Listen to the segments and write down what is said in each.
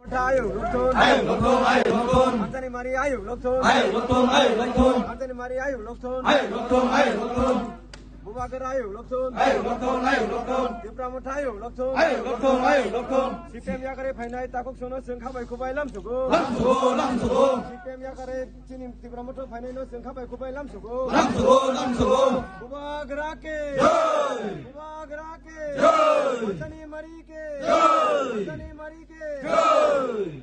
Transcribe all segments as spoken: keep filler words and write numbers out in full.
Ayuk lokthun. Ayuk lokthun, ayuk lokthun. Anjani mari ayuk lokthun. Ayuk lokthun, ayuk lokthun. Anjani mari ayuk lokthun. Ayuk lokthun, ayuk lokthun. Bubagra ayuk lokthun. Ayuk lokthun, ayuk lokthun. Tipra Motha ayuk lokthun. Ayuk lokthun, ayuk lokthun. C P M yakare phainai takhuk sono chwng khabai khubai lamsugo. Lamsugo, lamsugo. C P M yakare chini Tipra Motha phainai no chwng khabai khubai lamsugo. Lamsugo, lamsugo. Bubagra ke. Jai. Bubagra ke. Jai. Anjani mari ke. Jai. Anjani mari ke. Jai.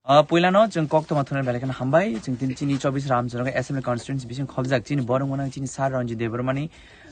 Ah, puilano chwng koktwma thunani belai kheno hambai. Chwng tini chini chobbish Ramchandra Assembly Constituency bising khobjak chini borok mwnang chini Sir Ranjit Debbarmani,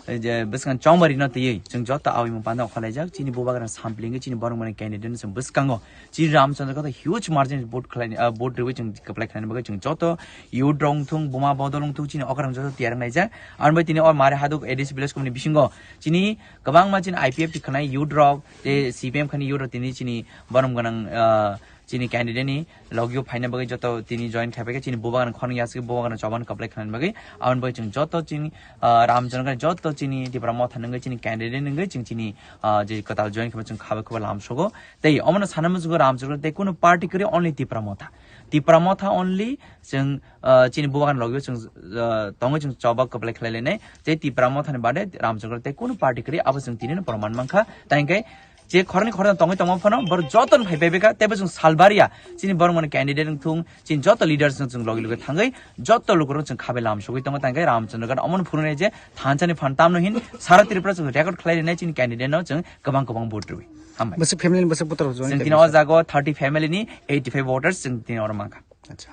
eh, je bwskang chongbarino twiwi chwng joto abimung panda okhalaijak chini bubagra sampling chini borok mwnang candidate chwng bwskango chini Ramchandra kota huge margin vote khlaini, ah, vote rwi chwng kwplai khlaini bagwi chwng joto youth rok wngthung, buma bodol wngthung chini okrang joto tiyar wnglaijak. Aroni bai tini o Mare Haduk A D C village committee bisingo chini kwbangma chini I P F T khanai youth rok tei C P M khani youth rok tini chini borom gwnang, ah, chini candidate ni logio phaina bagwi joto tini join khai paikha chini bubagrang khorang yaswi bubagrang choban kwplai khlaina bagwi aboni bagwi chwng joto chini, ah, Ramchandra joto chini Tipra Motha nungwi chini candidate nungwi chwng chini, ah, je kwtal join khai chwng khabai khubai lamsogo tei omono sana muchungo Ramchandra tei kunu party kwrwi only Tipra Motha, Tipra Motha only chwng, ah, chini bubagrang logio chwng, ah, tongwi chwng choba kwplai khlai lainai tei Tipra Motha ni bade Ramchandra tei kunu party kwrwi abo chwng tini no proman mankha tai hwnkhe je khoroknwi khoroknwi tongwi tongma phano borok joto no phai paibaikha teibo chwng salbaria chini borok mani candidate wngthung chini joto leaders no chwng logi logi thangwi joto lukurok chwng khabai lamsogwi tongo tangkhe Ramchandra Ghat omono phunuknai je thansa ni phan tamno hin sara Tripura chwng record khlai rinai chini candidate no chwng kwbang kwbang vote rwi. Hambai. Bwswk family ni bwswk butor join chwng tini o jago thirty family ni eighty five voters chwng tini oro mankha. Acha,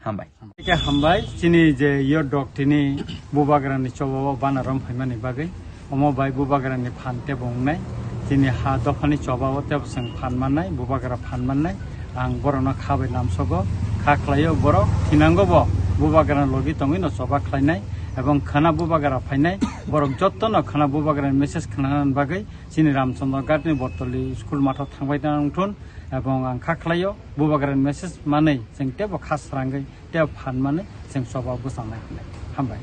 hambai. Hambai. Khe hambai, chini je yo dok tini bubagrani choba o banarom phaimani bagwi, omo bai bubagrani phan tebo wngnai, chini ha dophani choba o tebo chwng phan mannai, bubagra phan mannai, ang borokno kha bai lamsogo, kha khlaio borok, thinango bo bubagrani logi tongwi no choba khlainai, ebong khana bubagra phainai, borok jotto no khana bubagrani message khnanani bagwi, chini Ramchandra Ghatni Bortoli school matho thangbai tang wngthun, ebong ang kha khlaio, bubagrani message manwi chwng tebo kha srangwi tebo phan manwi chwng choba bwchangnai hwnwi. Hambai.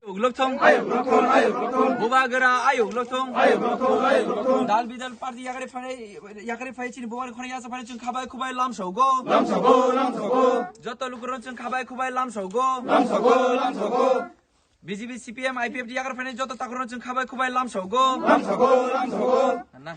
Ayuk lokthong. Ayuk lokthong, ayuk lokthong. Bubagra ayuk lokthong. Ayuk lokthong, ayuk lokthong. Dal bidal party yakari phai, yakari phai chini bubagra khorang yasa phai chwng khabai khubai lamsogo. Lamsogo, lamsogo. Joto lukurok chwng khabai khubai lamsogo. Lamsogo, lamsogo. B J P, C P M, I P F T yakar phainai joto takhurokno chwng khabai khubai lamsogo. Lamsogo, lamsogo. Na.